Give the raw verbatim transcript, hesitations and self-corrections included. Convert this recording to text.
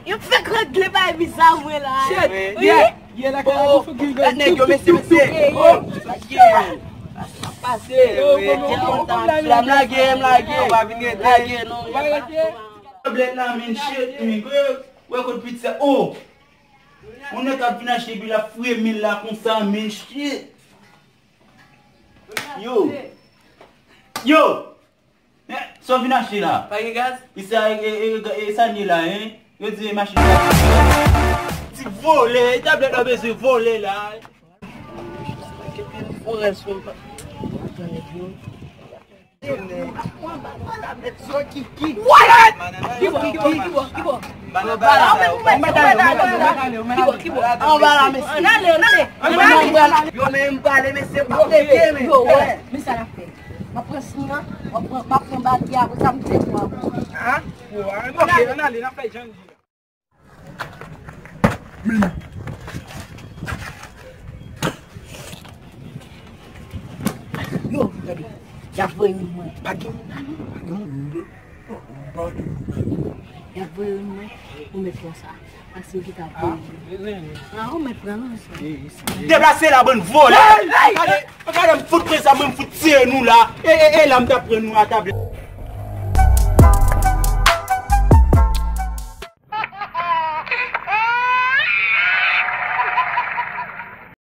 Yo fèk regle bay bizar mwen la. Shit, wi. Yeah. Yeah, la kala pou figi. Gad nèg yo, mesye, mesye. Oh, lage. Sa pase, wi. Gen lontan m lage, m lage. Ou pa vin rete. Lage, non. Tablèt la, men shit, men. Wè kot pizza. Oh. Yon nèg ap vin achte bi la, fre men l la konsa, men shit. Yo. Yo. Eh, sa w vin achte la? Pa gen gaz? E sa, e, e, e, e sa n ye la, hein? Yo di machin la. Ti vòlè, e tablèt la bezwen vòlè la. Epi yon rès yo pa. What? Ki bò, ki bò, ki bò, ki bò? Anba la, mesye. Anba la, mesye. Anba la, mesye. Yo, men m prale, mesye, pou tete, men. Yo, wè, men sa n ap fè. M ap pran siy an, m ap pran, m ap pran bagi a, apre sa m tèt mwen. Ah, bon, ah, ok, ann ale, n ap fè jan n di a. Men. Yo, gade, y ap voye youn mwen. Pa gen, pa gen. Y ap voye youn mwen, ou mèt pran sa. Paske yo gentan voye youn. Ah, ou mèt pran, non, sa. Deplase la, bann vòlè. Gade, gade, m fout pran sa, mwen m fout tiye nou la. E, e, e, la, m t ap pran nou a tablèt.